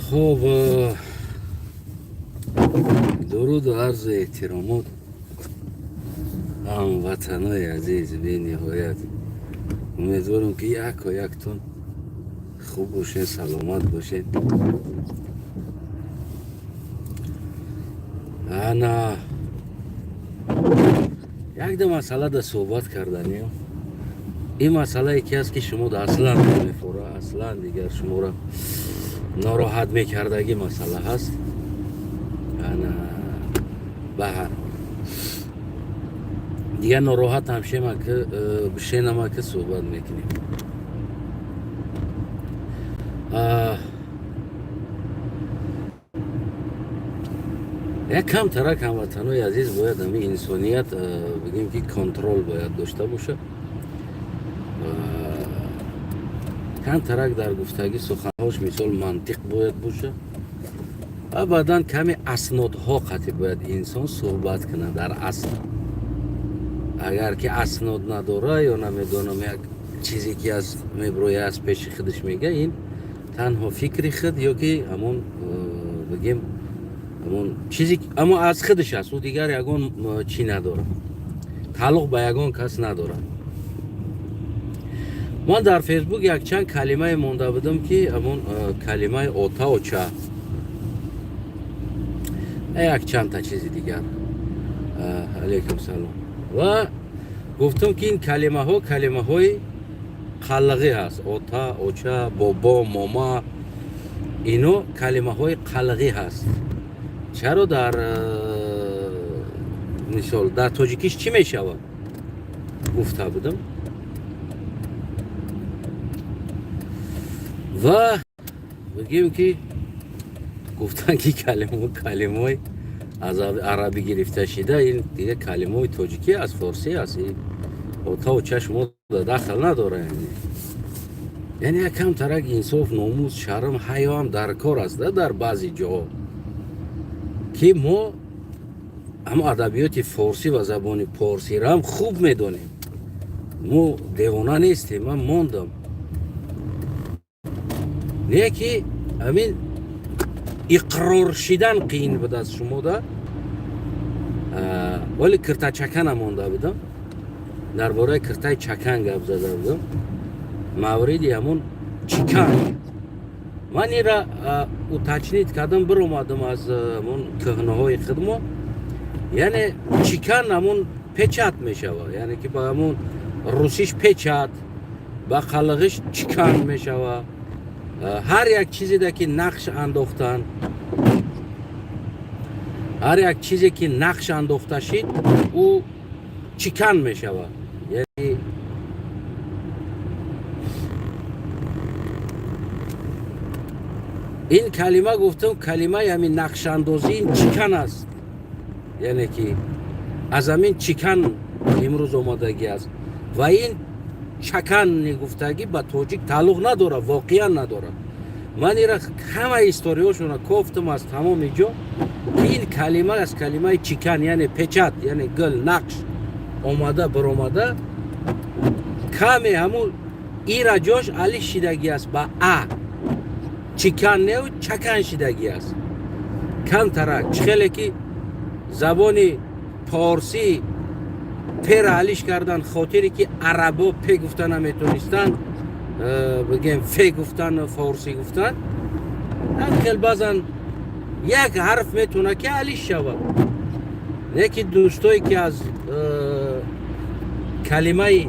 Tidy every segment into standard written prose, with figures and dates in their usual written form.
Хуб, дуруду арзу эҳтиромот, ҳамватанои азиз, бениҳоят умедворам, ки яко яктон хуб бошед, саломат бошед. Ана якда масъалада суҳбат карданиям. Ин масъалае ки аст, ки шумо аслан намефора, аслан дигар шуморо нороҳат мекардагӣ масъала ҳаст. Ана ба ҳар ҳол, дигар нороҳатам шенама, ки суҳбат мекунем. Як камтарак, ҳамватанои азиз, бояд ҳамин инсоният, бигем, ки контрол бояд дошта бошад. Камтарак дар гуфтагӣ суханҳош, мисол, мантиқ бояд бошад ва баъдан каме аснодҳо қатъи бояд инсон суҳбат кунад. Дар асл, агар ки аснод надора ё намедонам, як чизе ки аз меброя, аз пеши худаш мега, ин танҳо фикри худ ё ки ҳамон, бигем, ҳамон чизе, аммо аз худаш аст, ӯ дигар ягон чӣ надорад, тааллуқ ба ягон кас надорад. Ман дар Фейсбук якчанд калимае монда будам, ки ҳамон калимаи ота, оча, якчандта чизи дигар. Алейкум салом. Ва гуфтам, ки ин калимаҳо калимаҳои қалғӣ ҳаст. Ота, оча, бобо, мома, ино калимаҳои қалғӣ ҳаст. Чаро дар, мисол, дар тоҷикиш чӣ мешавад, гуфта будам. Ва бигем, ки гуфтан, ки калимо калимаи аз арабӣ гирифта шида, ин дига калимаи тоҷикӣ аст, форсӣ аст. Ота, оча шумо дахл надора. Яъне якам тарак инсоф, номус, шарм, ҳаёам дар кор аст дар баъзе ҷоҳо, ки мо ҳамо адабиёти форсӣ ва забони порсиро хуб медонем, мо девона нестем. Ман мондам, не ки ҳамин иқрор шидан қиин буд аз шумода. Вале киртачакана монда будам, дар бораи киртаи чакан гап зада будам, мавриди ҳамон чикан. Ман ира уточнить кардам, биромадам аз ҳамон кӯҳнаҳои худмо. Яъне чикан ҳамон печать мешавад, яъне ки ба ҳамон русиш печать, ба қалғиш чикан мешавад. Ҳар як чизеда ки нақш андохтан, ҳар як чизе ки нақш андохта шид, ӯ чикан мешавад. Яъне ин калима, гуфтам, калимаи ҳамин нақшандозӣ, ин чикан аст, яъне ки аз ҳамин чикан имрӯз омадагӣ аст. Ва ин чакани гуфтагӣ ба тоҷик тааллуқ надорад, воқеан надорад. Ман ира ҳама историҳошона кофтам аз тамоми ҷо, ки ин калима аз калимаи чикан, яъне печать, яъне гул, нақш омада биромада, каме ҳамун ира ҷош алиш шидагӣ аст ба а, чикан неу чакан шидагӣ аст камтарак. Чӣ хеле ки забони порсӣ пера алиш кардан, хотире ки арабо пе гуфта наметонистанд, бигем, фе гуфтан, форсӣ гуфтан. Хел баъзан як ҳарф метавона ки алиш шавад. Не ки дӯстое ки аз калимаи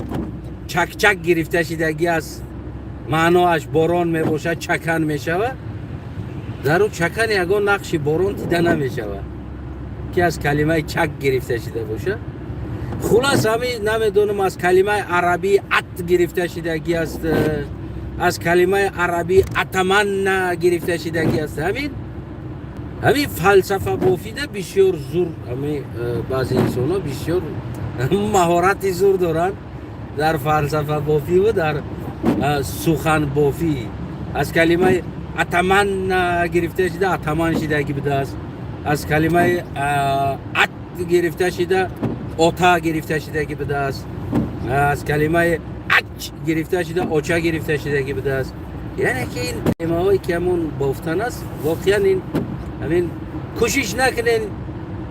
чакчак гирифта шидагӣ аст, маъноаш борон мебошад, чакан мешавад, дар ӯ чакан ягон нақши борон дида намешавад, ки аз калимаи чак гирифта шида бошад. Хулас, ҳами намедонам, аз калимаи арабии ат гирифта шидагӣ аст, аз калимаи арабии атаманна гирифта шидагӣ аст. Ҳамин фалсафа бофида бисёр зур. Ҳами баъзе инсонҳо бисёр маҳорати зур доранд дар фалсафабофиву дар суханбофӣ. Аз калимаи атаманна гирифта шида, атаман шидагӣ будааст, аз калимаи ат гирифта шида, ота гирифта шидагӣ будааст, аз калимаи ач гирифта шида, оча гирифта шидагӣ будааст. Яъне ки ин темаҳое ки ҳамон бофтан аст, воқеан ин ҳамин кӯшиш накунен,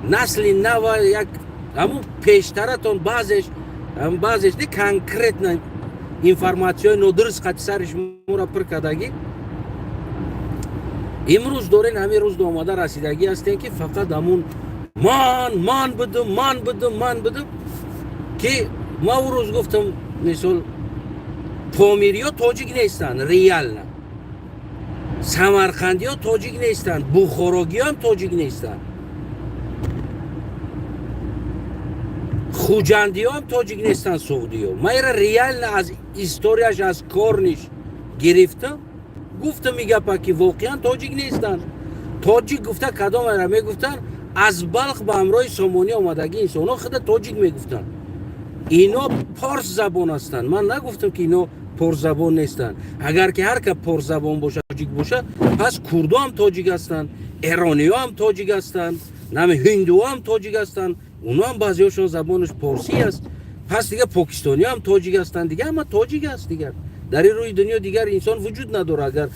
насли нава як ҳамун пештаратон баъзеш не, конкретно информатсияҳои нодуруст қати сари шуморо пур кардагӣ. Имрӯз дорен, ҳамин рӯз омада расидагӣ ҳастем, ки фақат ҳамун ман будум, ман будум, ман будум. Ки ма ӯ рӯз гуфтам, мисол, помириё тоҷик нестанд реально, самарқандиё тоҷик нестанд, бухорогиёам тоҷик нестанд, хуҷандиёам тоҷик нестанд, суғдиё. Ма ира реально аз историяш, аз корниш гирифтам, гуфтам и гапа, ки воқеан тоҷик нестанд. Тоҷик гуфта кадомара мегуфтанд? Аз Балх ба ҳамроҳи Сомонӣ омадагӣ инсонҳо худа тоҷик мегуфтанд. Ино порс забон ҳастанд. Ман нагуфтам, ки ино порсзабон нестанд. Агар ки ҳар ка порсзабон боша, тоҷик боша, пас курдо ҳам тоҷик ҳастанд, эрониё ҳам тоҷик ҳастанд, нами ҳиндуо ҳам тоҷик ҳастанд, оно ҳам баъзеҳошон забонаш порсӣ аст. Пас дигар покистониё ҳам тоҷик ҳастанд, дигар ҳама тоҷик аст. Дигар дар ин рӯи дунё дигар инсон вуҷуд надорад, агар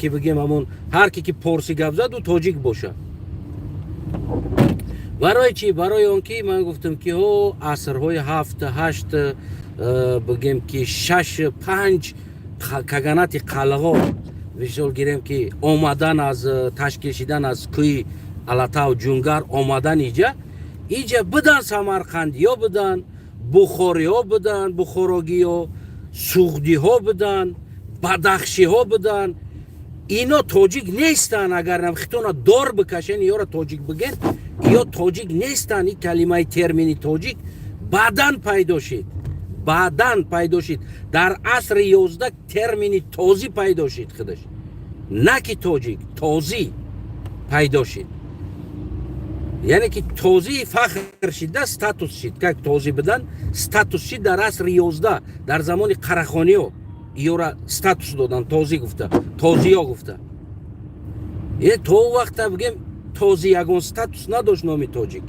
ки бигем, ҳамон ҳар ки ки порсӣ гап зад, ӯ тоҷик бошад. Барои чӣ? Барои он ки ман гуфтам, ки ҳо асрҳои ҳафт, ҳашт, бигем ки шаш, панҷ каганати қалғо, мисол гирем, ки омадан аз ташкил шидан аз кӯи Алатау, Ҷунгар омадан, иҷа будан, самарқандиё будан, бухориҳо будан, бухорогиё, суғдиҳо будан, бадахшиҳо будан. Ино тоҷик нестанд. Агар хитона дор бикашен, ёро тоҷик биген, ё тоҷик нестанд. Ин калимаи термини тоҷик баъдан пайдо шид, баъдан пайдо шид. Дар асри 11 термини тозӣ пайдо шид худаш, на ки тоҷик, тозӣ пайдо шид. Яъне ки тозӣ фахр шида, статус шид, как тозӣ будан статус шид дар асри 11, дар замони Қарахониё ёра статус додан, тозӣ гуфта, тозиё гуфта. Е то вақта, бигем, тозӣ ягон статус надошт номи тоҷик.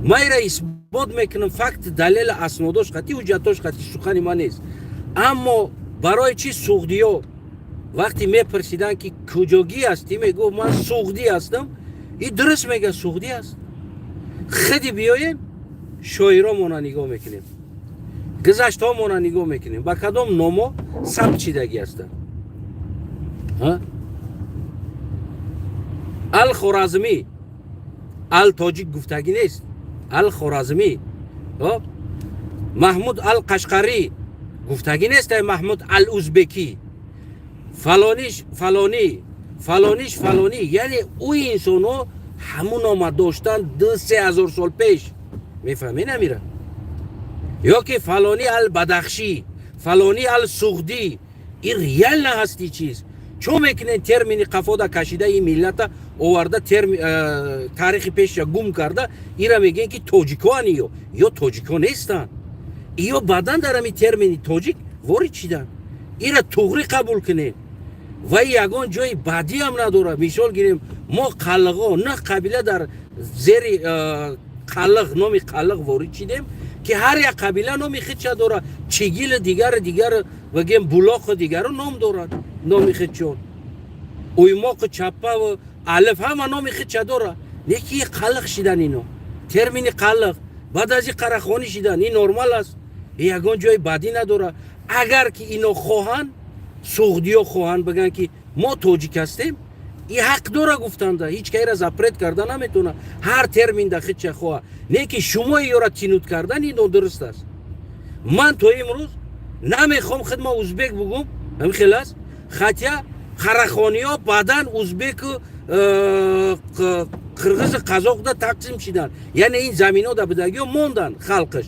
Ма ира исбот мекунам, факт, далел, аснодош қати, ҳуҷҷатош қати, сухани ман нест. Аммо барои чӣ суғдиё вақте мепурсиданд, ки куҷогӣ ҳастӣ, мегуфт: «Ман суғдӣ ҳастам». И дуруст мега, суғдӣ аст. Хиди биёем, шоиромона нигоҳ мекунем, гузаштаҳомона нигоҳ мекунем, ба кадом номо сабт шидагӣ ҳастанд. Ал-Хоразмӣ, ал тоҷик гуфтагӣ нест, Ал-Хоразмӣ. Маҳмуд ал Қашқарӣ гуфтагӣ нест, ай Маҳмуд ал Узбекӣ, фалониш фалонӣ, фалониш фалонӣ. Яъне ӯ инсонҳо ҳамун нома доштанд 2-3 ҳазор сол пеш. Мефаҳмед амира? Ё ки фалонӣ ал Бадахшӣ, фалонӣ ал Суғдӣ. Ин реально ҳасти чиз. Чо мекунед, термини қафода кашида, ин миллата оварда, таърихи пеша гум карда, ира мегӯен, ки тоҷикоан. Ё тоҷико нестанд. Ё баъдан дар ҳамин термини тоҷик ворид шиданд. Ира туғрӣ қабул кунед ва ягон ҷои бадиам надорад. Мисол гирем, мо қалғо на қабила дар зери қалиқ, номи қалиқ ворид шидем, ки ҳар як қабила номи худша дорад, чигили дигар дигар, бигем, булоқу дигару ном дорад, номи худшон, уймоқу чаппаву алиф, ҳама номи худша дорад. Неки қалиқ шидан, ино термини қалиқ, баъд аз и қарахонӣ шидан, ин нормал аст, ягон ҷои бадӣ надорад. Агар ки ино хоҳанд, суғдиё хоҳанд бигӯянд, ки мо тоҷик ҳастем, и ҳақ дора гуфтанда, ҳеҷ кайра запрет карда наметавона. Ҳар термин да худша хоҳа, не ки шумо ёра тянуть кардан, ин нодуруст аст. Ман то имрӯз намехоҳам худма узбек бугум, ҳамин хел аст. Хотя қарахониҳо баъдан узбеку қирғизу қазоқда тақсим шиданд. Яъне ин заминҳо да будагиҳо монданд, халқаш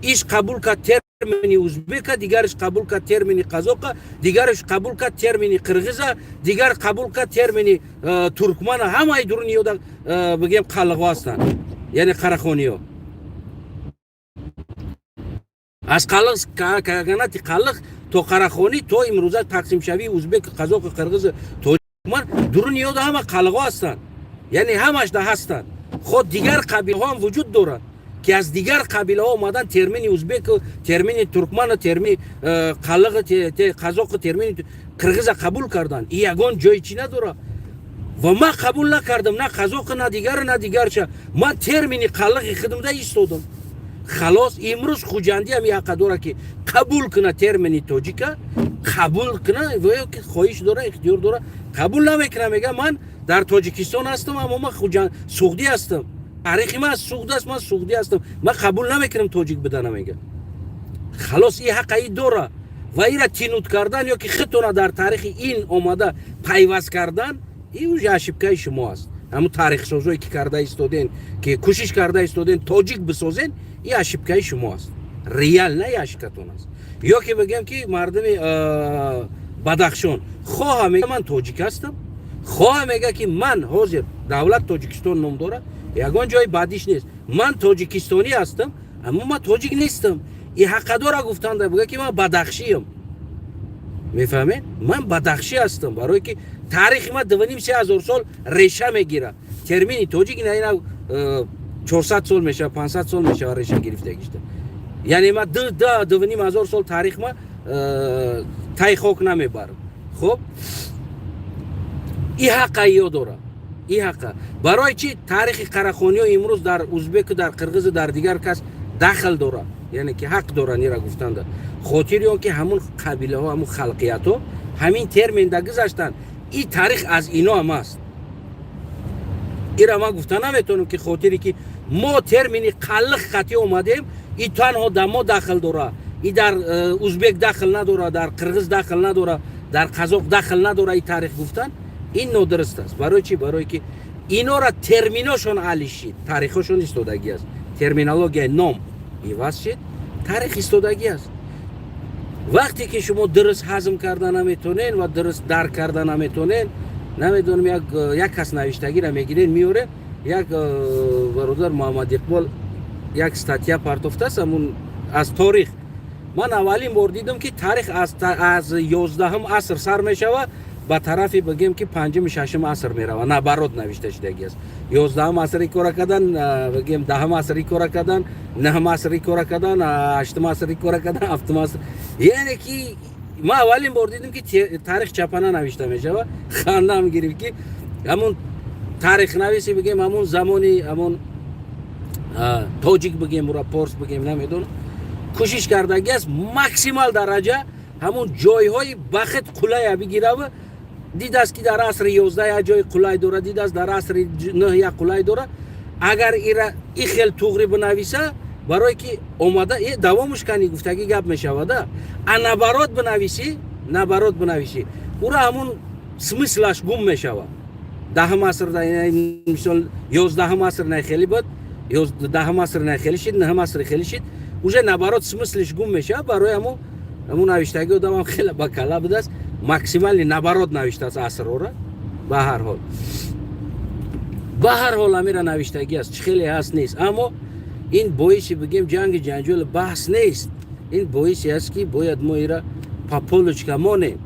иш қабул кард термини узбека, дигараш қабул кард термини қазоқа, дигараш қабул кард термини қирғиза, дигар қабул кард термини туркмана. Ҳамаи дуруниёда, бигем, қалғо ҳастанд, яъне қарахониҳо аз қалиқ, каганати қалиқ то қарахонӣ, то имрӯза тақсимшавии узбек, қазоқу қирғизу тоҷикман, дуруниёда ҳама қалғо ҳастанд, яъне ҳамаш да ҳастанд. Ход дигар қабилаҳо ҳам вуҷуд доранд, ки Ки аз дигар қабилаҳо омадан, термини узбеку, термини туркману, термини қалиғи қазоқу, термини қирғиза қабул карданд. И ягон ҷои чӣ надора. Ва ман қабул накардам, на қазоқу, на дигару, на дигарча. Ман термини қалиғи худамда истодам, халос. Имрӯз хуҷандиам яқа дора, ки қабул куна, термини тоҷика қабул куна, ва ё ки хоҳиш дора, ихтиёр дора, қабул намекуна, мега: «Ман дар Тоҷикистон ҳастам, аммо ман хуҷанд суғдӣ ҳастам, таърихи ман аз Суғд аст, ман суғдӣ ҳастам, ман қабул намекунам тоҷик будана», мега. Халос, и ҳақа и дора. Ва ира тянуть кардан ё ки худтона дар таърихи ин омада пайваст кардан, и уже ошибкаи шумо аст. Ҳамун таърихсозое, ки карда истоден, ки кӯшиш карда истоден тоҷик бисозен, и ошибкаи шумо аст, реально и ошибкатон аст. Ё ки бигем, ки мардуми Бадахшон хоҳа мега: «Ман тоҷик ҳастам», хоҳа мега, ки ман ҳозир давлат Тоҷикистон ном дорад, ягон ҷои бадиш нест, ман тоҷикистонӣ ҳастам, аммо ман тоҷик нестам. И ҳаққадора гуфтанда, бига, ки ман бадахшиам. Мефаҳмед, ман бадахшӣ ҳастам, барое ки таърихи ман 2,5-3 ҳазор сол реша мегирад. Термини тоҷик ина 400 сол мешавад, 500 сол мешавад реша гирифтагишта. Яъне ман 2,5 ҳазор сол таърих ма тай хок намебарам. Хуб, и ҳаққа ё дора, и ҳаққа. Барои чи таърихи қарахониё имрӯз дар узбеку, дар қирғизу, дар дигар кас дахл дора, яъне ки ҳақ доранд ира гуфтанда? Хотири он ки ҳамун қабилаҳо, ҳамун халқиятҳо ҳамин терминда гузаштанд, и таърих аз ино ҳам аст. Ира ман гуфта наметавонам, ки хотире ки мо термини қаллиқ қатъӣ омадем, и танҳо дар мо дахл дора, и дар узбек дахл надора, дар қирғиз дахл надора, дар қазоқ дахл надора и таърих гуфтан, ин нодуруст аст. Барои чӣ? Барое ки инора терминошон алишид, таърихошон истодагӣ аст. Терминологияи ном иваз шид, таърих истодагӣ аст. Вақте ки шумо дуруст ҳазм карда наметонен ва дуруст дарк карда наметонен, намедонам, як кас навиштагиро мегирен, меорен. Як бародар Муҳаммад Иқбол як статья партофтааст, ҳамун аз торих. Ман аввалин бор дидам, ки таърих аз 11-ум аср сар мешавад, ба тарафи, бигем, ки панҷуми, шашум аср мерава. Наоборот навишта шудагӣ аст: 11-ум асри кора кардан, бигем, 10-ум асри кора кардан, нӯҳум асри кора кардан, ҳаштум асри кора кардан, ҳафтум аср. Яъне ки ман аввалин бор дидам, ки таърих чапана навишта мешавад. Хандам гирифт, ки ҳамун таърихнависи, бигем, ҳамун замони ҳамун тоҷик, бигем, ура порс бигем, намедонам, кӯшиш кардагӣ аст максимал дараҷа ҳамун ҷойҳои бахт қулая бигирава. Дидааст, ки дар асри 11 як ҷои қулай дорад, дидааст, дар асри 9 як қулай дорад. Агар ира и хел туғри бинависа, барое ки омада давомуш кани гуфтагӣ гап мешавада. А наоборот бинависӣ, наоборот бинависӣ, ура ҳамун смыслаш гум мешавад. 10-ум аср, мисол, 11-ум аср най хеле буд, 10-ум аср най хеле шид, нӯҳум аср хеле шид, уже наоборот смыслиш гум мешавад. Барои ҳамун навиштагӣ одамам хеле ба кала будааст, максимально наоборот навиштааст асрора. Ба ҳар ҳол амира навиштагӣ аст, чӣ хеле ҳаст нест, аммо ин боиси, бигем, ҷанги ҷанҷоли баҳс нест. Ин боисе аст, ки бояд мо ира по полочка монем.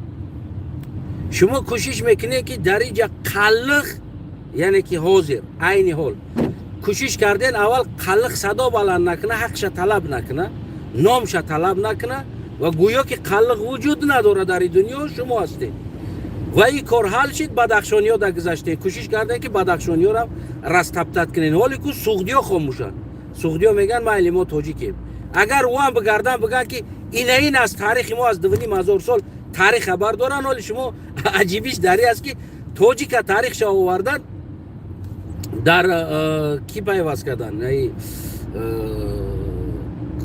Шумо кӯшиш мекунед, ки дар инҷа қаллиқ, яъне ки ҳозир айни ҳол кӯшиш карден, аввал қаллиқ садо баланд накуна, ҳақша талаб накуна, номша талаб накуна ва гӯё ки қаллиқ вуҷуд надорад дар ин дунё, шумо ҳастед. Ва ин кор ҳал шид, бадахшониҳо да гузаштед, кӯшиш кардем, ки бадахшониҳоро растоптать кунед. Ҳоле ку суғдиё хомӯшанд. Суғдиё мегӯянд: «Майли, мо тоҷикем». Агар ӯам бигардан, бигӯянд, ки инаин аз таърихи мо, аз 2,5 ҳазор сол таърих хабар доранд. Ҳоли шумо аҷибиш дари аст, ки тоҷика таърихша овардан, дар кӣ пайваст кардан,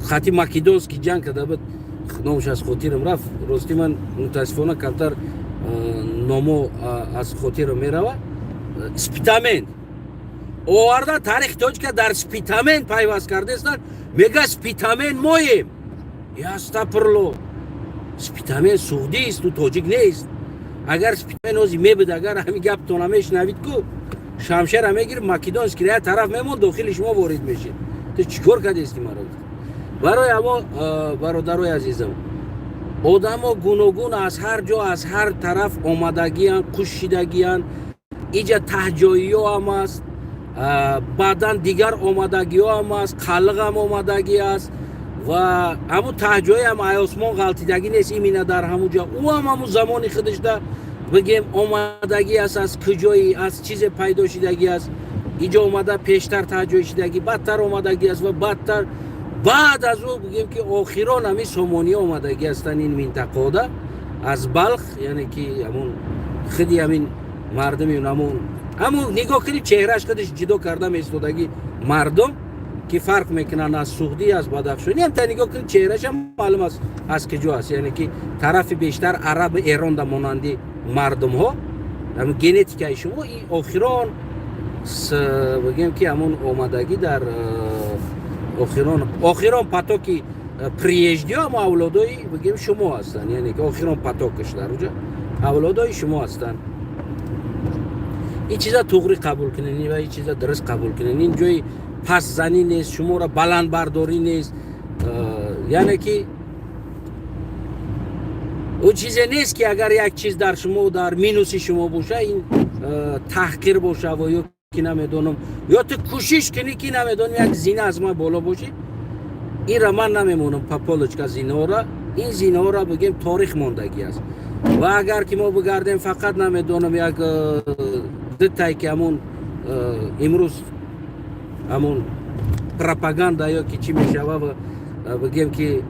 хати македонский ҷанг карда буд, номаш аз хотирам рафт. Рости, ман мутаассифона камтар номо аз хотирам мерава. Спитамен овардан, таърихи тоҷика дар Спитамен пайваст кардастанд. Мега: «Спитамен моем». Ястапрло, Спитамен суғдист, ӯ тоҷик нест. Агар Спитамен ҳози мебуд, агар ҳамин гаптона мешунавид ку, шамшера мегирифт, македонский як тараф мемонд, дохили шумо ворид мешид. Ту чӣ кор кардести маро? Барои ҳамо, бародарои азизам, одамо гуногун, аз ҳар ҷо, аз ҳар тараф омадагиянд, қушшидагиянд. Иҷа таҳҷоиё ҳам аст. Баъдан дигар омадагиҳоам аст, қалиғам омадагӣ аст ва ҳамун таҳҷоям ай осмон ғалтидагӣ нест. Имина дар ҳамун ҷо ӯ ҳам ҳамун замони худашда, бигем, омадагӣ аст. Аз куҷои, аз чизе пайдо шидагӣ аст? Иҷо омада, пештар таҳҷои шидагӣ, баъдтар омадагӣ аст ва баъдтар, баъд аз ӯ, бигем, ки охирон ҳамин сомониё омадагӣ ҳастанд ин минтақода аз Балх. Яъне ки ҳамун худи ҳамин мардуми ҳамун нигоҳ кунед, чеҳраш худаш ҷудо карда меистодагӣ. Мардум ки фарқ мекунанд аз суғдӣ, аз бадахшонӣ ҳам та нигоҳ кунед, чеҳрашам маълум аст, аз куҷо аст. Яъне ки тарафи бештар араби эронда монанди мардумҳо, ҳамин генетикаи шумо и охирон, бигем, ки ҳамун омадагӣ дар охирон потоки приезжий ҳам авлодои, бигем, шумо ҳастанд. Яъне ки охирон потокаш дар уҷа авлодои шумо ҳастанд. Ин чиза туғри қабул кунед ва ин чиза дуруст қабул кунед. Ин ҷои пастзанӣ нест, шуморо баландбардорӣ нест. Яъне ки ӯ чизе нест, ки агар як чиз дар шумо, дар минуси шумо боша, ин таҳқир боша ва ё ки намедонам, ё ту кӯшиш кунӣ, ки намедонам, як зина аз ман боло бошӣ. Инра ман намемонам по полочка зинаора. Ин зинаора, бигем, торих мондагӣ аст. Ва агар ки мо бигардем, фақат, намедонам, як дутай ки ҳамун имрӯз ҳамун пропаганда ё ки чӣ мешава ва бигем, ки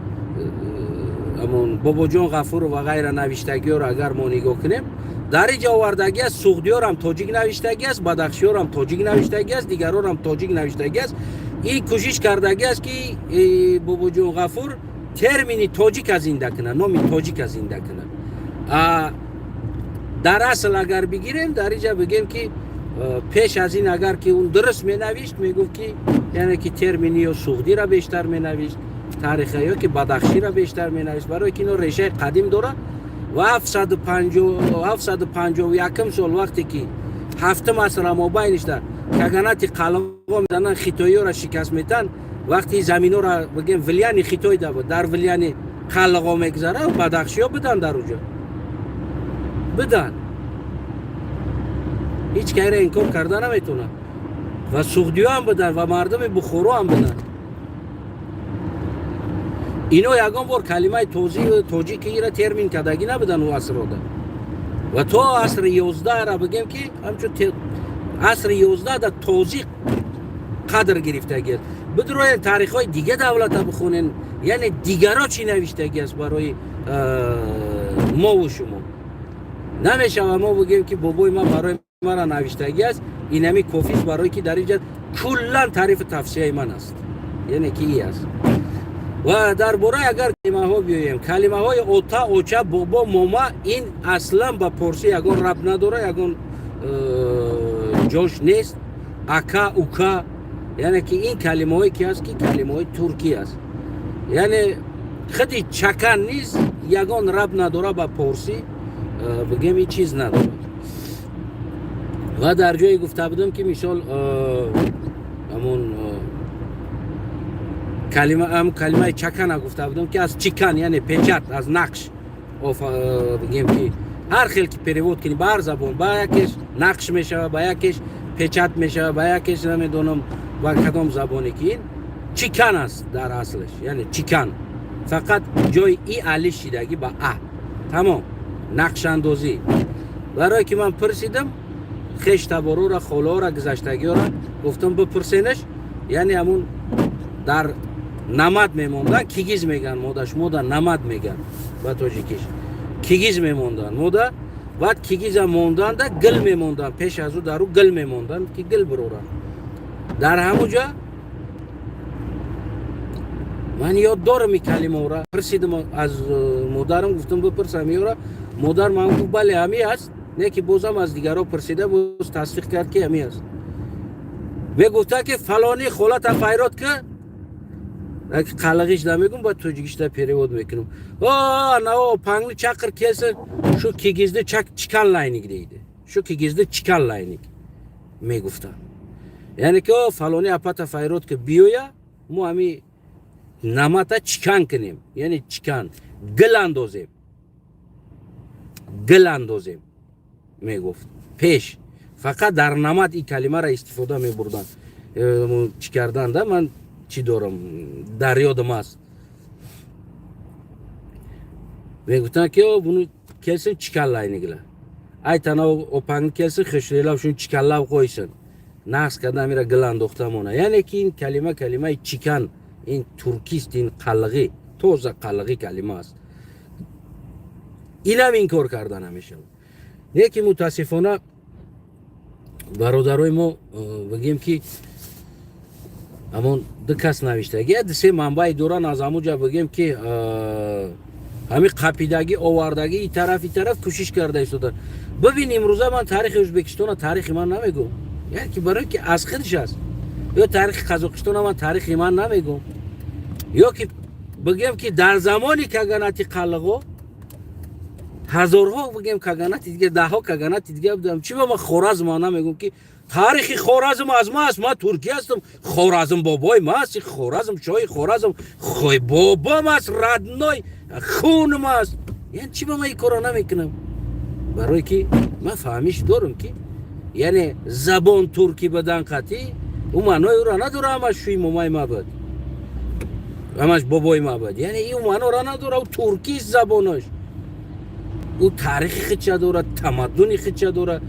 ҳамун Бобоҷон Ғафуров ва ғайра навиштагиёро агар мо нигоҳ кунем, дар инҷа овардагӣ аст: суғдиёрам тоҷик навиштагӣ аст, бадахшиёрам тоҷик навиштагӣ аст, дигарорам тоҷик навиштагӣ аст. Ин кӯшиш кардагӣ аст, ки Бобоҷон Ғафур термини тоҷика зинда кунад, номи тоҷика зинда кунад. Дар асл агар бигирем, дар инҷа, бигем, ки пеш аз ин агар ки он дуруст менавишт, мегуфт, ки яъне ки термини ё суғдира бештар менавишт тариха ё ки бадахшира бештар менавишт, барое ки ино решаи қадим дорад. Ва 751-ум сол, вақте ки ҳафтум асра мобайнишда каганати қалғо мезананд, хитоиёра шикаст метанд, вақти заминора, бигем, влияние Хитой да буд, дар влияние қалғо мегузара, бадахшиё буданд, дар уҷо буданд, ҳеҷ кайра инкор карда наметавонад. Ва суғдиё ҳам буданд ва мардуми Бухоро ҳам буданд. Ино ягон бор калимаи тоҷикиро термин кардагӣ набуданд ӯ асрода. Ва то асри 11-ра, бигем, ки ҳамчун асри 11 да тозӣ қадр гирифтагӣ аст. Бидроен, таърихҳои дига давлата бихонен, яъне дигаро чӣ навиштагӣ аст. Барои мову шумо намешава мо бигем, ки бобои ман барои мара навиштагӣ аст, инами кофист, барое ки дар инҷа куллан таърифу тавсияи ман аст, яъне ки и аст. Ва дар бораи агар калимаҳо биёем, калимаҳои ота, оча, бобо, мома, ин аслан ба порсӣ ягон рабт надора, ягон ҷош нест. Ака, ука, яъне ки ин калимаҳое ки аст, ки калимаҳои туркӣ аст. Яъне худи чакан низ ягон рабт надора ба порсӣ, бигем, ин чиз надорад. Ва дар ҷое гуфта будам, ки мисол ҳамун калима, ҳамун калимаи чакана гуфта будам, ки аз чикан, яъне печать, аз нақш, бигем, ки ҳар хел ки перевод кунӣ ба ҳар забон, ба якеш нақш мешава, ба якеш печать мешава, ба якеш намедонам ба кадом забоне, ки ин чикан аст дар аслаш, яъне чикан, фақат ҷои и алиф шидагӣ ба а, тамом. Нақшандозӣ. Барое ки ман пурсидам хештаборора, холаора, гузаштагиёра, гуфтам, бипурсенаш, яъне ҳамун дар намад мемондан, кигиз меган модаш, мода намад меган, ба тоҷикиш кигиз мемондан мода. Баъд кигиза монданда гил мемондан, пеш аз ӯ дар ӯ гил мемонданд, ки гил бироранд. Дар ҳамун ҷа ман ёд дорам и калимаора. Пурсидам аз модарам, гуфтам, бипурсам ёра. Модар ман гуфт, бале, ҳами аст. Не ки бозам аз дигарро пурсида, боз тасдиқ кард, ки ҳами аст. Мегуфта, ки фалони холата файрод ки қалағиш намегум, ба тоҷикишда перевод мекунам: «Анао пангни чақир, келsin, shu kigizni chikanlaylik», deydi. «Shu kigizni chikanlaylik», мегуфтанд. Яъне ки о фалони апата файрод ки, биёя, мо ҳами намата чикан кунем, яъне чикан, гил андозем, гил андозем, мегуфт. Пеш Фақат дар намад ин калимаро истифода мебурданд. Чӣ карданда, ман чӣ дорам, дар ёдам аст, мегуфтанд ки буни kelsin, chikallayniglar, aytana opangni kelsin, xishlab shuni chikallab qo'ysin, naqs карда мира гил андохта мона. Яъне ки ин калима калимаи чикан, ин туркист, ин қалғӣ, тоза қалғӣ калима аст. Инам инкор карда намешавад. Не ки мутаассифона, бародарои мо, бигем ки ҳамон ду кас навиштаги, ду се манбаи доран, аз ҳамуҷа бигем ки ҳамин қапидагӣ, овардагӣ, и тараф, и тараф кӯшиш карда истодан. Бибин, имрӯза ман таърихи Ӯзбекистона таърихи ман намегӯм, яъне ки барое ки аз худш аст, ё таърихи Қазоқистона ман таърихи ман намегӯм, ё ки бигем ки дар замони каганати қалғо ҳазорҳо, бигем, каганати дига, даҳҳо каганати дига будам. Чӣ ба ман Хоразм намегӯм, ки таърихи Хоразм аз ма аст? Ман туркӣ ҳастам, Хоразм бобои ма аст, Хоразм, шоҳи Хоразм хой бобом аст, родной хунам аст. Яъне чӣ ба ман ин корро намекунам? Барое ки ман фаҳмиш дорам, ки яъне забон туркӣ будан қатъӣ ӯ маънои ӯро надора, ҳамаш шӯи момаи ма буд, ҳамаш бобои ма буд, яъне ӯ маъноро надора. Ӯ туркист забонаш, ӯ таърихи худша дорад, тамаддуни худша дорад,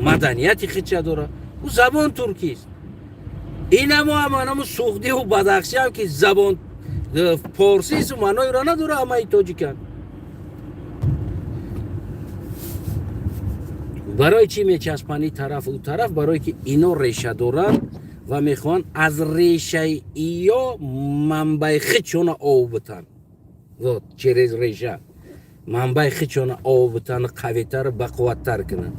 маданияти худша дорад, ӯ забон туркист. Инамо ҳаманамо суғдиву бадахшиам ки забон форсист, маъноиро надора, ҳамаи тоҷикан. Барои чӣ мечаспанд и тараф, ӯ тараф? Барое ки ино реша доранд ва мехоҳанд аз решаи иё манбаи худшона ов битанд. Вот через реша манбаи худшона ов битанд, қавитар, бақувваттар кунанд.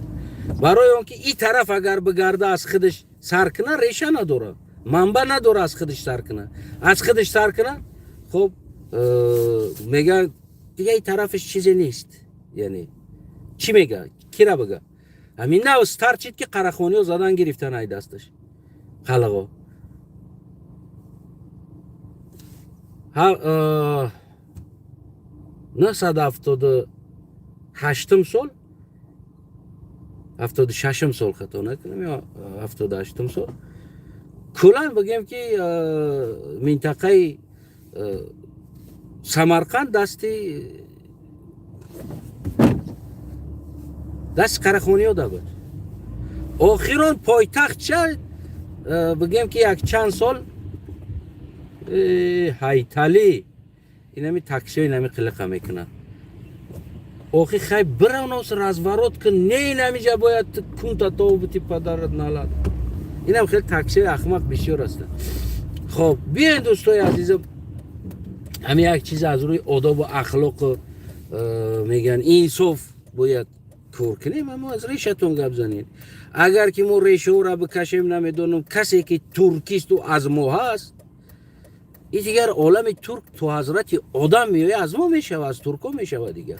Барои он ки и тараф агар бигарда, аз худаш сар куна, реша надорад, манба надора, аз худаш сар куна. Аз худаш сар куна, хуб, мега, дига и тарафаш чизе нест. Яъне чӣ мега, кира бига? Ҳамин нав старчид ки қарахониҳо задан гирифтан ай дасташ қалағо. 978-ум сол, 76-ум сол, хато накунам, ё 78-ум сол, куллан бигем ки минтақаи Самарқанд дасти қарахониҳо да буд. Охирон пойтахтча, бигем ки як чанд сол ҳайталӣ инами таксио инами қилиқа мекунад. Охи хай, биравнос, разворот кун, не, инамиҷа бояд кунта тобути, падарат налад. Инам хеле таксиои ахмақ бисёр ҳастанд. Хоб, биёен, дӯстои азизам, ҳами як чиз аз рӯи одобу ахлоқу мегӯянд, инсоф бояд кор кунем, аммо аз решатон гап занед. Агар ки мо решаҳоро бикашем, намедонам, касе ки туркисту аз мо ҳаст, и дигар олами турк то ҳазрати одам меояд, аз мо мешавад, аз туркҳо мешавад дигар.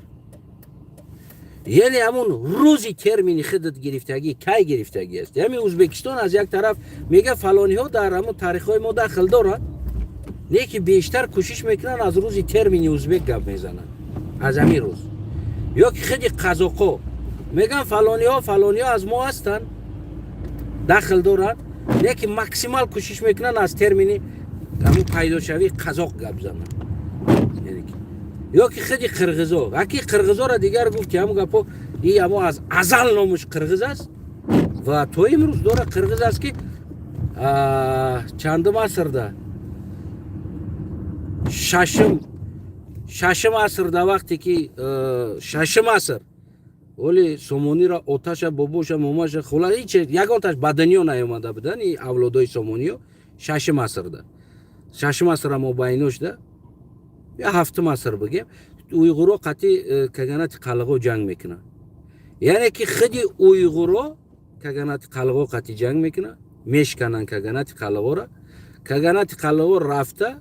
Яъне ҳамун рӯзи термини худат гирифтагӣ кай гирифтагӣ аст. Ҳамин Ӯзбекистон аз як тараф мега, фалониҳо дар ҳамун таърихҳои мо дахл доранд, не ки бештар кӯшиш мекунанд, аз рӯзи термини узбек гап мезананд, аз ҳамин рӯз. Ё ки худи қазоқо мегӯянд, фалониҳо, фалониҳо аз мо ҳастанд, дахл доранд, не ки максимал кӯшиш мекунанд, аз термини ҳамун пайдошавии қазоқ гап зананд. Ё ки худи қирғизо, аки қирғизоро дигар гуфт, ки ҳамун гапо и ҳамо аз азал номуш қирғиз аст ва то имрӯз дора қирғиз аст, ки чандум асрда, шашум асрда, вақте ки шашум аср оли сомониро, оташа, бобоша, момаша, хула, ҳеч ягонташ ба дунё наёмада будан и авлодои сомониё. Шашум асрда, шашум асра мобайношда ё ҳафтум аср бигем, уйғуро қатъи каганати қалғо ҷанг мекунад. Яъне ки худи уйғуро каганати қалғо қатъи ҷанг мекунад, мешкананд каганати қалғора. Каганати қалғо рафта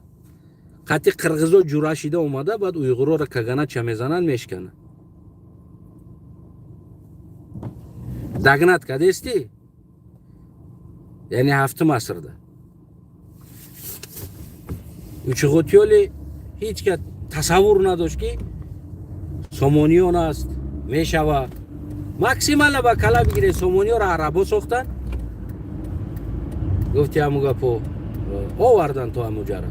қатъи қирғизо ҷура шида омада, баъд уйғуроро каганатша мезананд, мешкананд. Дагнат кадести, яъне ҳафтум асрда Учуғутёли ҳеҷ ка тасаввур надошт, ки сомониён аст мешава. Максимально ба кала бигиред, Сомониёро арабо сохтанд, гуфти ҳаму гапо, овардан то ҳамуҷара,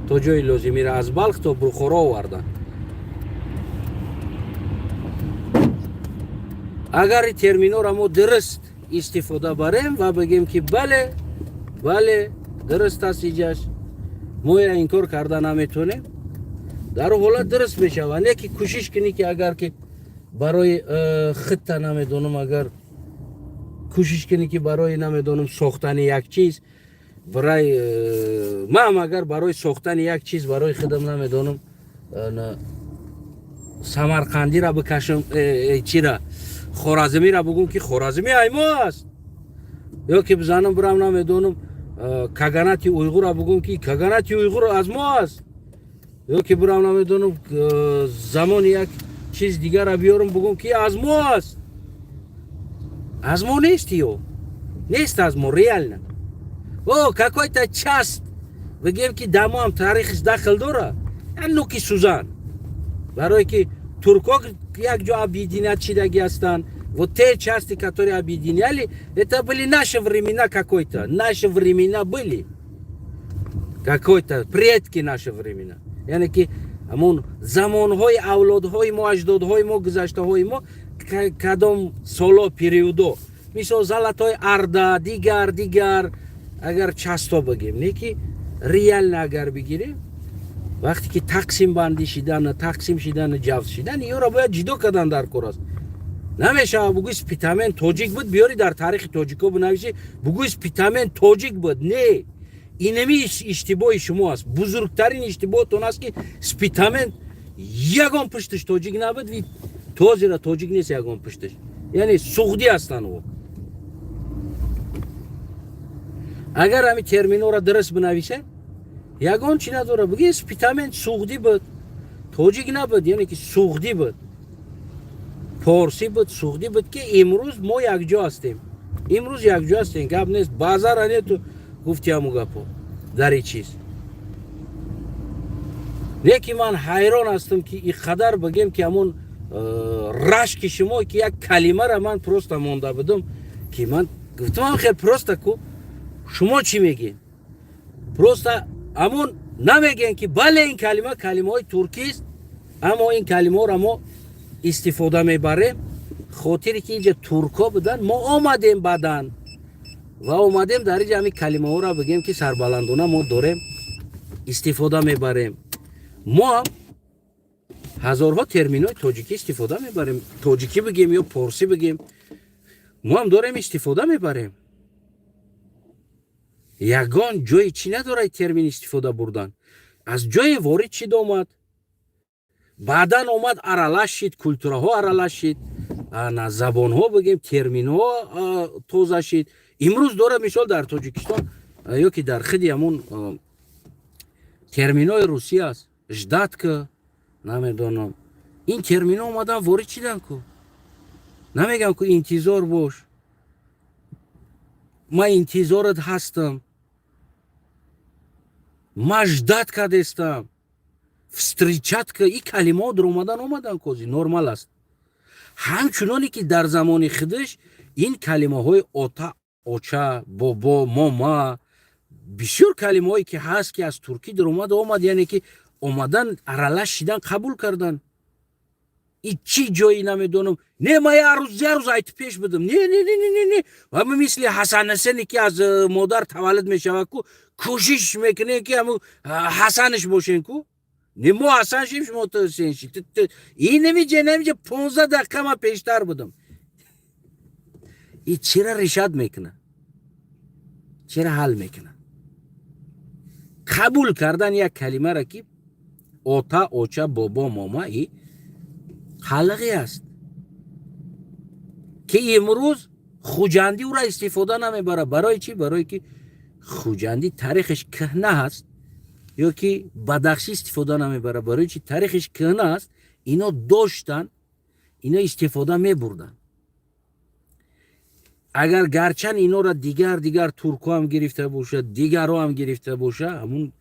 то ҷои лозимира, аз Балх то Бухоро овардан. Агар терминора мо дуруст истифода барем ва бигем, ки бале, бале, дуруст аст, иҷаш мо я инкор карда наметонем, дар ҳолат дуруст мешавад. Не ки кӯшиш кунӣ, ки агар ки барои хитта, намедонам, агар кӯшиш кунӣ, ки барои, намедонам, сохтани як чиз, барои ман агар барои сохтани як чиз барои худам, намедонам, Самарқандира бикашам, чира, Хоразмира бугум, ки Хоразми аймо аст, ё ки бизанам, бирам, намедонам, каганати Уйғура бугум, ки каганати Уйғур аз мо аст, ё ки бирам, намедонам, замони як чиз дигара биёрам, бугум, ки аз мо аст. Аз мо нест, ё нест аз мо реально. О, какой-то часть, бигем, ки дамоам таърихиш дахл дора, нуки сузан, барое ки турко як ҷо объединять шидаги ҳастанд. Вот те части, которые объединяли, это были наши времена какой-то, наши времена были, какой-то предки, наши времена, яъне ки ҳамон замонҳои авлодҳои мо, аҷдодҳои мо, гузаштаҳои мо, кадом соло, периодо, мисол, Золотой Орда, дигар дигар. Агар часто бигем, не ки реально агар бигирем, вақте ки тақсимбандӣ шидана, тақсим шидана, ҷавз шидан, ёро бояд ҷидо кардан дар кор аст. Намешава бугӯи Спитамен тоҷик буд, биёри дар таърихи тоҷико бинависӣ, бугӯи Спитамен тоҷик буд. Не, инами иштибоҳи шумо аст. Бузургтарин иштибоҳтон аст, ки Спитамен ягон пушташ тоҷик набуд, тозира тоҷик нест ягон пушташ, яъне суғдӣ ҳастанд ӯ. Агар ҳами терминора дуруст бинависед, ягон чӣ надора, буги Спитамен суғдӣ буд, тоҷик набуд, яъне ки суғдӣ буд, форсӣ буд, суғдӣ буд, ки имрӯз мо якҷо ҳастем, имрӯз якҷо ҳастем, гап нест, базара нету, гуфти ҳаму гапо дар и чиз. Лекин ман ҳайрон ҳастам, ки и қадар, бигем, ки ҳамон рашки шумо, ки як калимара ман просто монда будам, ки ман гуфтам, хел просто ку шумо чӣ мегӯед? Просто ҳамон намегӯем, ки бале, ин калима калимаҳои туркист, аммо ин калимаҳоро мо истифода мебарем, хотире ки инҷа туркҳо буданд, мо омадем баъдан ва омадем дар инҷа ҳамин калимаҳоро, бигем, ки сарбаландона мо дорем, истифода мебарем. Мо ҳам ҳазорҳо терминҳои тоҷикӣ истифода мебарем, тоҷикӣ бигем ё порсӣ бигем, мо ҳам дорем, истифода мебарем. Ягон ҷое чӣ надорад термин истифода бурдан, аз ҷое ворид шид, омад, баъдан омад, аралаш шид, культураҳо аралаш шид, на забонҳо, бигем, терминҳо тоза шид. Имрӯз дора, мисол, дар Тоҷикистон ё ки дар хиди ҳамон терминҳои русӣ аст, ждать ка, намедонам, ин терминҳо омадан, ворид шидан ку. Намегам ку интизор бош, ман интизорат ҳастам, ман ждать кардестам, встречать ка, и калимаҳо дуромадан, омадан кози нормал аст. Ҳамчуноне ки дар замони худаш ин калимаҳои ота, оча, бобо, мома, бисёр калимаҳое ки ҳаст, ки аз туркӣ дуромада омад, яъне ки омадан, аралаш шидан, қабул кардан. И чӣ ҷои, намедонам, не, ма як рӯз, як рӯз айти пеш будам, не, не, не, не, не, не, ама мисли Ҳасанасене, ки аз модар таваллуд мешавад ку, кӯшиш мекунем, ки ҳаму Ҳасанаш бошем ку. Не, мо Ҳасан шим, шумо сен ши. Инамиҷа, намиҷа 15 дақиқа ман пештар будам. И чира решать мекуна, чира ҳал мекуна? Қабул кардан як калимара, ки ота, оча, бобо, мома, и қалиғе аст, ки имрӯз хуҷандӣ ӯра истифода намебарад. Барои чӣ? Барое ки Хуҷандӣ таърихаш кӯҳна ҳаст, ё ки Бадахшӣ истифода намебарад. Барои чи? Таърихиш кӯҳна аст. Ино доштанд, ино истифода мебурданд. Агар гарчанд инора дигар дигар туркҳо ҳам гирифта бошад, дигарҳо ҳам гирифта боша, ҳамун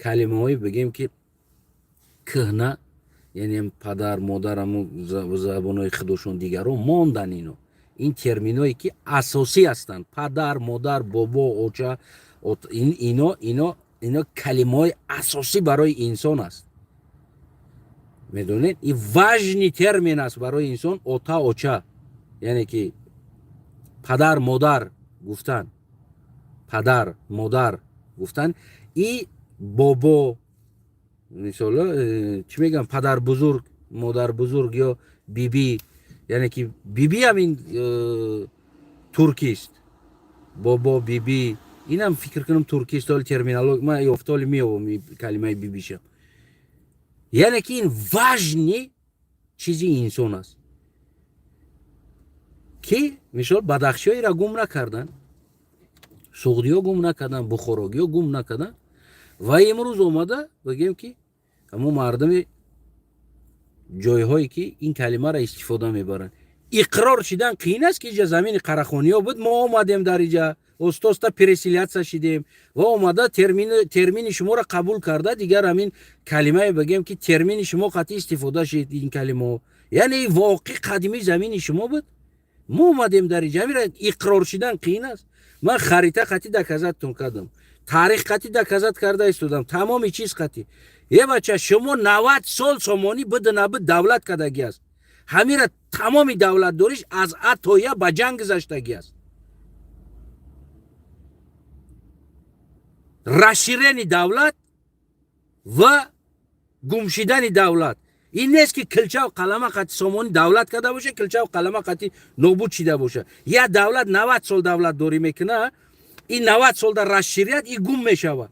калимаҳое, бигем, ки кӯҳна, яъне падар, модар, ҳамун забонҳои худошон, дигарҳо мондан ино. Ин терминое ки асосӣ ҳастанд: падар, модар, бобо, оча, ино калимаҳои асосӣ барои инсон аст. Медонед, ин важный термин аст барои инсон, ота, оча, яъне ки падар, модар гуфтан, падар, модар гуфтан и бобо, мисол, чӣ мегӯям, падарбузург, модарбузург ё биби, яъне ки биби ҳам ин туркист. Бобо, биби, инам фикр кунам туркист. Оли терминолог ман ёфта, оли меёбам калимаи бибиша. Яъне ки ин важный чизи инсон аст, ки мисол бадахшиёира гум накардан, суғдиё гум накардан, бухорогиё гум накардан. Ва имрӯз омада бигем, ки ҳамон мардуми ҷойҳое ки ин калимаро истифода мебаранд, иқрор шидан қиин аст, ки иҷа замини қарахониё буд, мо омадем дар иҷа, оста-оста переселяться шидем ва омада термини шуморо қабул карда, дигар ҳамин калимае бигем, ки термини шумо қатъи истифода шид ин калимаҳо. Яъне воқеъ қадимии замини шумо буд, мо омадем дар иҷа, ҳамира иқрор шидан қиин аст. Ман харита қатъи доказать тон кардам, таърих қатъи доказать карда истодам, тамоми чиз қатъи. Е бача, шумо 90 сол сомонӣ буду набуд давлат кардагӣ аст. Ҳамира тамоми давлатдориш аз а то я ба ҷанг гузаштагӣ аст. Расширение давлат ва гумшидани давлат ин нест, ки килчав қалама қати сомонӣ давлат карда боша, килчав қалама қати нобуд шида боша. Я давлат 90 сол давлатдорӣ мекуна, ин 90 сол дар расширять и гум мешавад.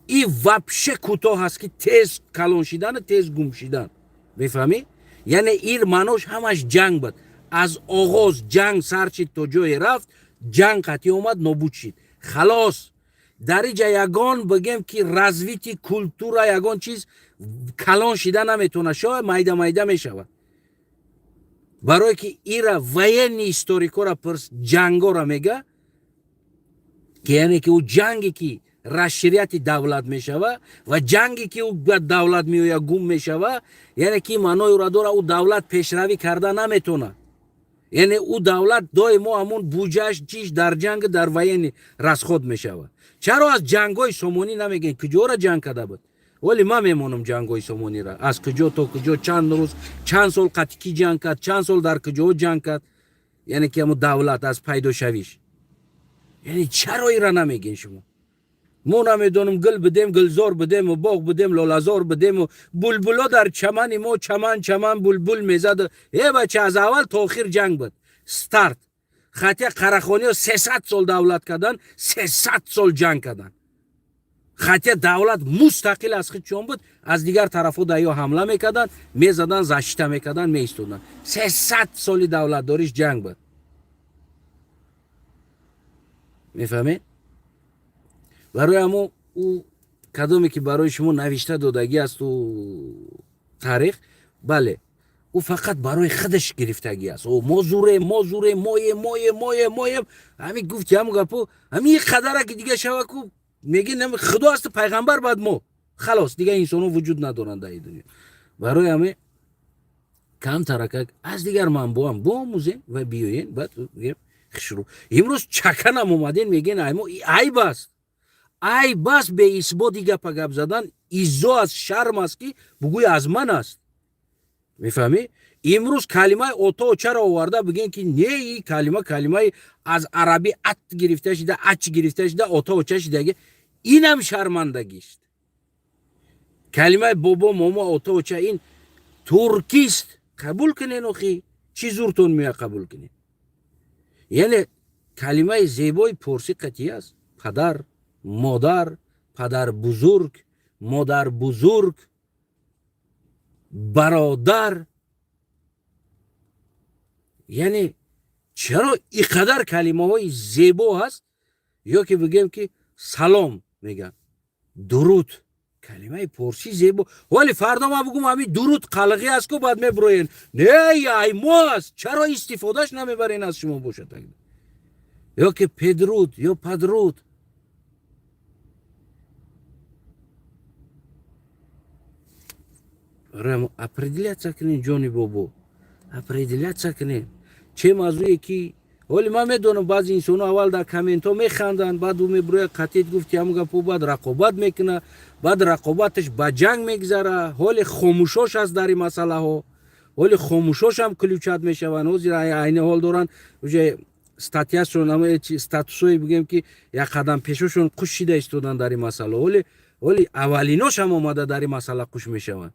И вообще кӯтоҳ аст, ки тез калон шидану тез гум шидан, мефаҳмӣ? Яъне ир маънош ҳамаш ҷанг буд. Аз оғоз ҷанг сар шид, то ҷое рафт, ҷанг қатъӣ омад, нобуд шид, халос. Дар иҷа ягон бигем, ки развитие культура, ягон чиз калон шида наметавонад, шояд майда майда мешавад, барое ки ира военный историкора пурс, ҷангора мега, ки яъне ки ӯ ҷанге ки расширять и давлат мешава ва ҷанге ки ӯ ба давлат меоя, гум мешава, яъне ки маънои ӯра дора, ӯ давлат пешравӣ карда наметавонад. Яъне ӯ давлат доимо ҳамун буҷаш, чиш дар ҷанг, дар военный расход мешавад. Чаро аз ҷангҳои сомонӣ намегӯем, куҷора ҷанг карда буд? Вале ман мемонам ҷангҳои сомониро, аз куҷо то куҷо, чанд рӯз, чанд сол, қати кӣ ҷанг кард, чанд сол дар куҷоҳо ҷанг кард, яъне ки ҳамун давлат аз пайдошавиш. Яъне чаро ира намегӯен шумо? Мо намедонам, гул бидем, гулзор бидему, боғ бидем, лолазор бидему, булбуло дар чамани мо чаман чаман булбул мезад. Э бача, аз аввал то охир ҷанг буд, старт. Хотя қарахониё 300 сол давлат кардан, 300 сол ҷанг кардан. Хотя давлат мустақил аз худшон буд, аз дигар тарафҳо да ё ҳамла мекарданд, мезаданд, защита мекарданд, меистоданд. 300 соли давлатдориш ҷанг буд, мефаҳмед? Барои ҳамо ӯ кадоме ки барои шумо навишта додагӣ аст ӯ таърих, бале, ӯ фақат барои худаш гирифтагӣ аст. О, мо зурем, мо зурем, моем, моем, моем, моем. Ҳамин гуфти, ҳамн гапо, ҳамин қадара ки дига шава ку меги худо асту пайғамбар, баъд мо, халос, дига инсонҳо вуҷуд надоранд дар ин дунё. Барои ҳамин камтаракак аз дигар манбоам биомӯзем ва биёен, баъд хушрӯ. Имрӯз чаканам омаден, мегӯен аймо, айб аст, айб аст беисботи гапа гап задан. Иззо аст, шарм аст, ки бугӯй аз ман аст, мефаҳмӣ? Имрӯз калимаи ото чаро оварда бигӯем, ки не, и калима калимаи аз арабӣ ат гирифта шида, ач гирифта шида, ото оча шидаги, инам шармандагист. Калимаи бобо, момо, ото, оча ин туркист, қабул кунен. Охи, чӣ зуртон меояд, қабул кунен. Яъне калимаи зебои порсӣ қатъӣ аст: падар, модар, падарбузург, модарбузург, бародар. Яъне чаро ин қадар калимаҳои зебо ҳаст? Ё ки бигӯем, ки салом мегӯям, дуруд, калимаи порсӣ зебо. Вале фардо ман бугум, ҳамин дуруд қалғӣ аст ку, баъд мебуроен, не, аймо аст, чаро истифодаш намебарен, аз шумо бошад? Ё ки педруд ё падруд. Определяться кунем, ҷони бобо, определяться кунем. Чем аз ӯе ки ҳоли ман медонам, баъзе инсонҳо аввал дар комментҳо механданд, баъд ӯ мебирояд, қатит гуфти ҳамун гапо, баъд рақобат мекунад, баъд рақобаташ ба ҷанг мегзара. Ҳоли хомӯшош аст дар ин масъалаҳо, ҳоли хомӯшошам ключат мешаванд. Ҳозир айни ҳол доранд уже статьяшон, статусҳое бигӯем, ки як қадам пешошон қуш шида истоданд дар ин масъала. Ҳоли аввалиношам омада дар ин масъала қуш мешаванд.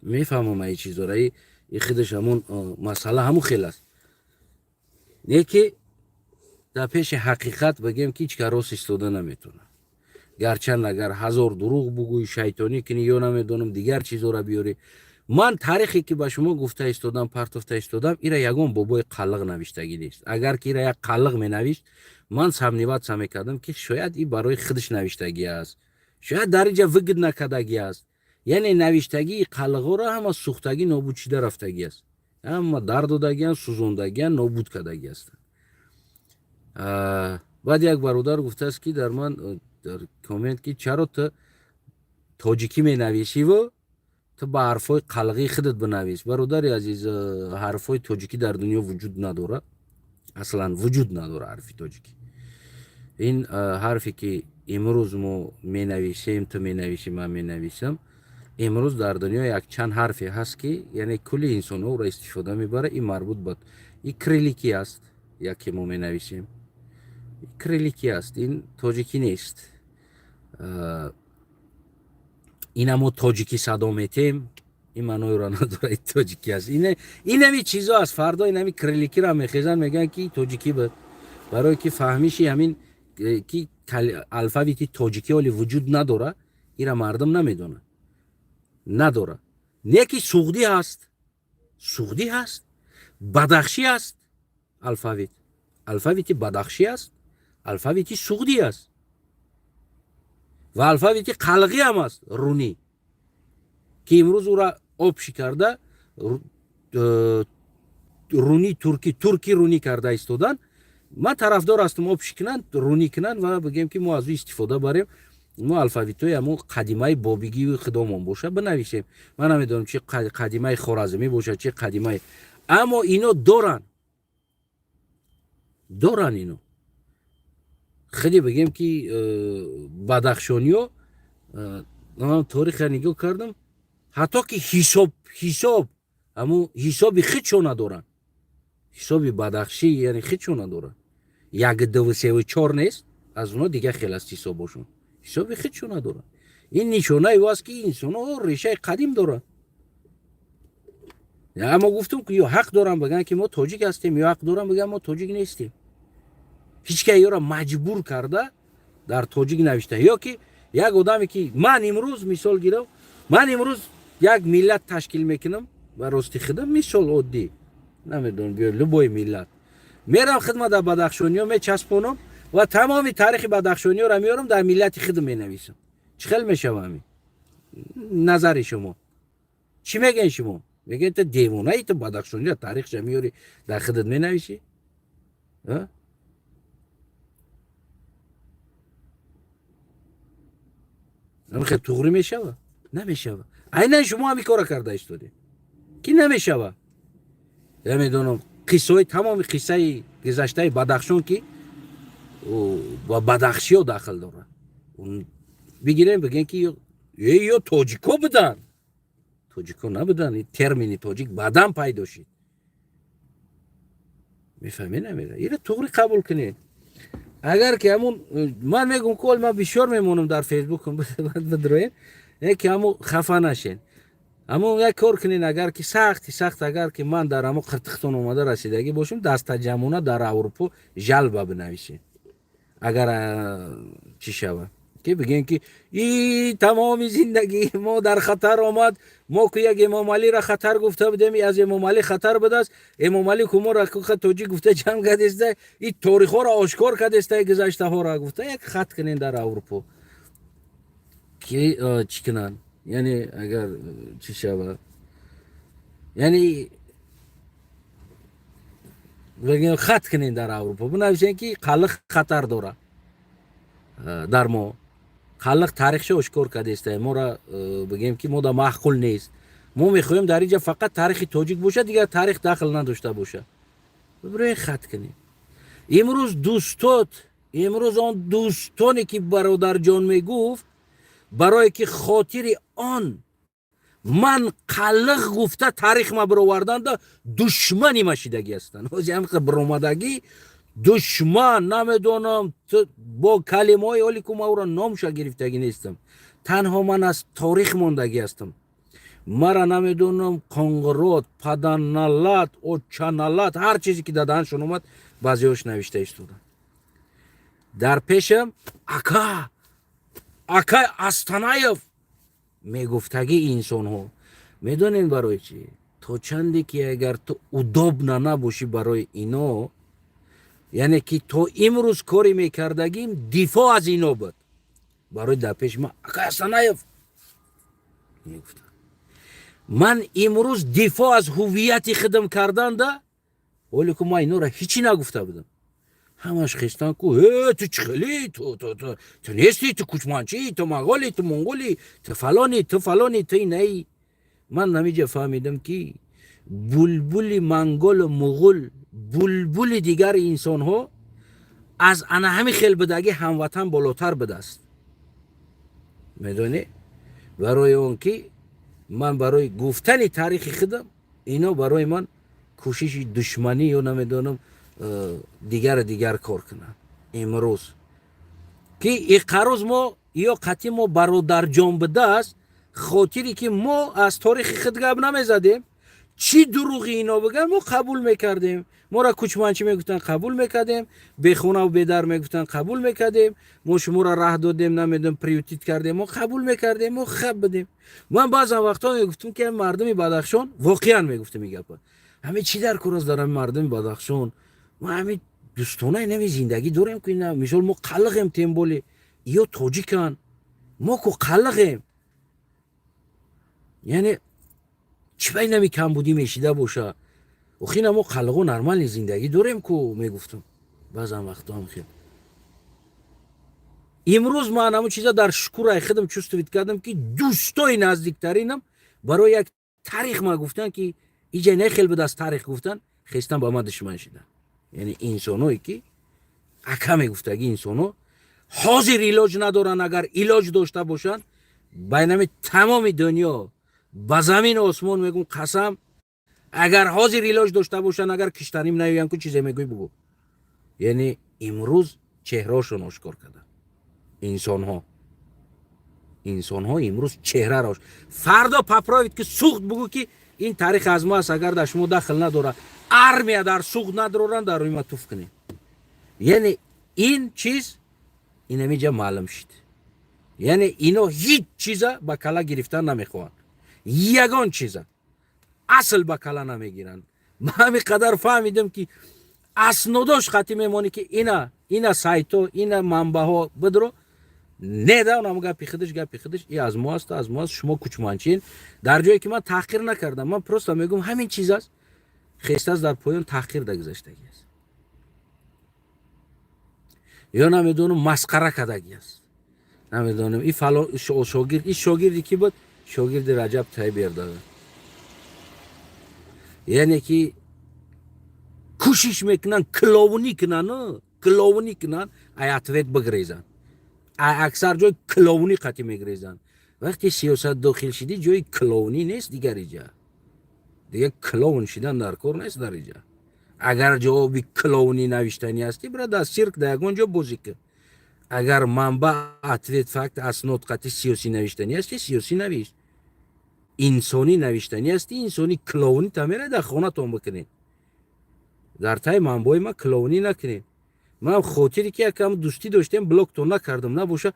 Мефаҳмам ай чизора, и худаш ҳамун масъала ҳамун хел аст. Не ки дар пеши ҳақиқат бигем, ки ҳеҷ кас рост истода наметавонад. Гарчанд агар ҳазор дурӯғ бугӯӣ, шайтонӣ кунӣ ё намедонам, дигар чизора биёрӣ, ман таърихе ки ба шумо гуфта истодам, партофта истодам, ира ягон бобои қаллиқ навиштагӣ нест. Агар ки ира як қаллиқ менавишт, ман сомневаться мекардам, ки шояд и барои худаш навиштагӣ аст, шояд дар инҷа выгод накардагӣ аст. Яъне навиштагии қаллиқҳоро ҳама сӯхтагӣ, нобуд шида рафтагӣ аст, ҳама дар додагиан, сӯзондагиан, нобуд кардагӣ ҳастанд. Баъд як бародар гуфтааст, ки дар ман дар коммент, ки чаро ту тоҷикӣ менависиву ту ба ҳарфҳои қалғии худат бинавис. Бародари азиз, ҳарфҳои тоҷикӣ дар дунё вуҷуд надорад, аслан вуҷуд надорад ҳарфи тоҷикӣ. Ин ҳарфе ки имрӯз мо менависем, ту менависӣ, ман менависам, имрӯз дар дунё якчанд ҳарфе ҳаст, ки яъне кулли инсонҳо ӯро истифода мебарад. Ин марбут ба и кирилликӣ аст, яке мо менависем кирилликӣ аст, ин тоҷикӣ нест. Ина мо тоҷикӣ садо метем, ин маъноеро надорад тоҷикӣ аст. Инами чизо аст. Фардо инами кирилликиро мехезанд, мегӯянд, ки тоҷикӣ буд, барое ки фаҳмиши ҳамин ки алфавити тоҷикӣ ҳоли вуҷуд надорад, ира мардум намедонад, надорад. Не ки суғдӣ ҳаст, суғдӣ ҳаст, бадахшӣ ҳаст, алфавит, алфавити бадахшӣ аст, алфавити суғдӣ аст ва алфавити қалғӣ ҳам аст, рунӣ, ки имрӯз ӯра общий карда, руни туркӣ, туркӣ рунӣ карда истоданд. Ман тарафдор ҳастам, общий кунанд, рунӣ кунанд ва бигӯем, ки мо аз ӯ истифода барем, мо алфавитҳои ҳамон қадимаи бобигии худомон боша бинависем. Ман намедонам, чи қадимаи хоразмӣ бошад, чи қадимаи, аммо ино доранд, доранд ино. Хеле бигем, ки бадахшониё, ман тариха нигоҳ кардам, ҳатто ки ҳисоб, ҳамун ҳисоби худшо надоранд, ҳисоби бадахшӣ, яъне худшо надоранд. Як, дуву, севу, чор нест, аз оно дигар хел аст ҳисобошон, ҳисоби худшо надоранд. Ин нишонаи ӯ аст, ки инсонҳо решаи қадим доранд. Аммо гуфтум, ки ё ҳақ дорам бигӯянд, ки мо тоҷик ҳастем, ё ҳақ дорам бигӯянд, мо тоҷик нестем. Ҳеҷ кас ёро маҷбур карда дар тоҷик навишта, ё ки як одаме, ки ман имрӯз мисол гирам, ман имрӯз як миллат ташкил мекунам ба рости худам, мисол оддӣ, намедонам, биё, любой миллат, мерам хидмат дар бадахшониё мечаспонам ва тамоми таърихи бадахшониёро меорам, дар миллати худам менависам. Чӣ хел мешава ҳамин? Назари шумо чӣ мегӯен? Шумо мегӯен, ту девонаи, ту бадахшониро таърихша меёри, дар худат менависӣ? Хел туғрӣ мешава? Намешава. Айнан шумо ҳамин кора карда истодед, ки намешава. Намедонам, қиссаҳои, тамоми қиссаи гузаштаи Бадахшон, ки ба бадахшиё дахл дорад, бигирем, бигем, ки ё тоҷико буданд. Тоҷико набуданд, термини тоҷик баъдан пайдо шид. Мефаҳмед, намера? Ира туғрӣ қабул кунед. Агар ки ҳамун ман мегӯм, ки ман бисёр мемонам дар фейсбук, бидроем, ки ҳамун хафа нашен, ҳамун як кор кунед. Агар ки сахти сахт, агар ки ман дар ҳамун қиртиқтон омада расидагӣ бошам, дастаҷамъона дар Аврупо жалоба бинависед. Агар чӣ шавад, ки бигӯем, ки и тамоми зиндагии мо дар хатар омад, мо ку як Эмомалиро хатар гуфта будем, аз Эмомалӣ хатар будааст, Эмомалӣ ку моро тоҷик гуфта ҷамъ кардеста, и торихҳоро ошкор кардеста, гузаштаҳоро гуфта, як хат кунем дар Аврупо, ки чӣ кунанд. Яъне агар чӣ шавад, яъне хат кунем дар Аврупо, бинависем, ки қаллиқ хатар дорад дар мо, қаллиқ таърихшо ошкор кардеста, моро бигем, ки мо да маъқул нест. Мо мехоҳем, дар инҷа фақат таърихи тоҷик бошад, дигар таърих дахл надошта бошад. Бибироен, хат кунем. Имрӯз дӯстот, имрӯз он дӯстоне, ки бародарҷон мегуфт, барое ки хотири он ман қалиқ гуфта таърих ма бироварданда, душмани ма шидагӣ ҳастанд. Ҳози ҳамқа биромадагӣ душман, намедонам, бо калимаҳои оли ку ма ӯро номша гирифтагӣ нестам. Танҳо ман аз торих мондагӣ ҳастам. Мара намедонам, қоңирот, паданалат, очаналат, ҳар чизе ки дадааншон омад, баъзеҳош навишта истоданд дар пешам. Ака, ака Астанаев мегуфтагӣ инсонҳо, медонед барои чӣ? То чанде ки агар ту удобно набошӣ барои ино, яъне ки то имрӯз коре мекардагим дифоъ аз ино буд. Барои дар пеши ман ака Астанаев мегуфтанд. Ман имрӯз дифоъ аз ҳуввияти худам карданда, ҳоле ку ман инора ҳичӣ нагуфта будам, ҳамаш хестан ку: «Э, ту чӣ хелӣ, ту нестӣ, ту кучманчӣ, ту мағоли, ту монголӣ, ту фалонӣ, ту фалонӣ, ту инаи». Ман ҳамиҷа фаҳмидам, ки булбули манголу муғул, булбули дигари инсонҳо аз ана ҳами хел будагӣ ҳамватан болотар будааст. Медонӣ, барои он ки ман барои гуфтани таърихи худам ино барои ман кӯшиши душманӣ ё намедонам, дигар дигар кор кунанд. Имрӯз ки иқарӯз мо ё қатъи мо бародарҷон будааст, хотире ки мо аз торихи худ гап намезадем, чӣ дурӯғи ино биган, мо қабул мекардем. Моро кучманчӣ мегуфтанд, қабул мекардем, бехонаву бедар мегуфтанд, қабул мекардем. Мо шуморо раҳ додем, намедонем, приютить кардем, мо қабул мекардем, мо хаб будем. Ман баъзан вақтҳо мегуфтам, ки мардуми Бадахшон, воқеан мегуфтам ин гапа, ҳаме чӣ дар кор аст дар ҳами мардуми Бадахшон? Мо ҳами дӯстонаи нави зиндагӣ дорем ку. Ина мисол, мо қалиғем, тем более ё тоҷикан, мо ку қалиғем. Яъне чӣ ба инами камбудӣ мешида боша? Охина мо қалиғо нормальный зиндагӣ дорем ку, мегуфтам баъзан вақтҳоам хел. Имрӯз ман ҳамун чиза дар шукурай худам чувствовать кардам, ки дӯстои наздиктаринам барои як таърих ма гуфтан, ки иҷа не хел буд аз таърих гуфтан, хестан ба ман душман шидан. Яъне инсоное ки ака мегуфтаги инсоно ҳозир илоҷ надоранд. Агар илоҷ дошта бошанд, байнами тамоми дунё, ба замину осмон мегум қасам, агар ҳозир илоҷ дошта бошанд, агар киштаним наёянд ку, чизе мегӯй, бугӯ. Яъне имрӯз чеҳраошон ошкор карданд инсонҳо. Инсонҳо имрӯз чеҳраро фардо поправить, ки Суғд бугӯ, ки ин таърих аз мо аст, агар дар шумо дахл надорад, армия дар Суғд надроранд, дар рӯи ма туф кунед. Яъне ин чиз инамиҷа маълум шуд. Яъне ино ҳеҷ чиза ба кала гирифтан намехоҳанд, ягон чиза асл ба кала намегиранд. Ма ҳамин қадар фаҳмидам, ки аснодош қатӣ мемонӣ, ки ина, ина сайто, ина манбаъҳо бидро недавнам, гапи худаш, гапи худаш и аз мо аст, аз мо аст, шумо кучманчин. Дар ҷое ки ман таҳқир накардам, ман просто мегӯм, ҳамин чиз аст. Хестааст, дар поён таҳқир дагузаштагӣ аст ё намедонам, масқара кардагӣ аст, намедонам, и фалон шогирд, и шогирди ки буд, шогирди Раҷаб Тайиб Эрдоган. Яъне ки кӯшиш мекунанд клоунӣ кунанд, клоунӣ кунанд, ай ответ бигрезанд. Аксар ҷой клоунӣ қатӣ мегрезанд. Вақте сиёсат дохил шидӣ, ҷои клоунӣ нест дигар. Иҷа дигар клоун шидан дар кор нест. Дар иҷа агар ҷавоби клоунӣ навиштанӣ ҳастӣ, бира дар сирк, дар ягон ҷо бозӣ кун. Агар манбаъ, ответ, факт, аснод қатӣ сиёсӣ навиштанӣ ҳастӣ, сиёсӣ навишт. Инсонӣ навиштанӣ ҳастӣ, инсонӣ. Клоунӣ та мерай дар хонатон бикунед, дар таи манбаи ма клоунӣ накунед. Ман хотире ки якам дӯстӣ доштем, блоктон накардам, набоша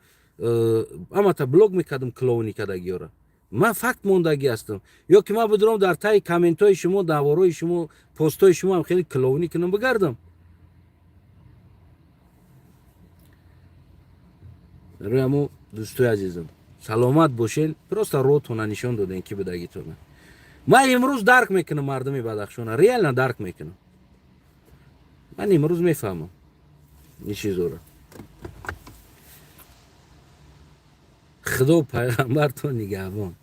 амата блок мекардам клоунӣ кардагиёра. Ман факт мондагӣ ҳастам. Ё ки ман бидурам, дар таи комментҳои шумо, даъворои шумо, постҳои шумо ҳам хеле клоунӣ кунам, бигардам. Рӯяму дӯстои азизам, саломат бошен. Просто ротона нишон додем, ки будагитона. Ман имрӯз дарк мекунам мардуми Бадахшона, реально дарк мекунам. Ман имрӯз мефаҳмам ин чизоро. Худо, пайғамбартон нигаҳбон.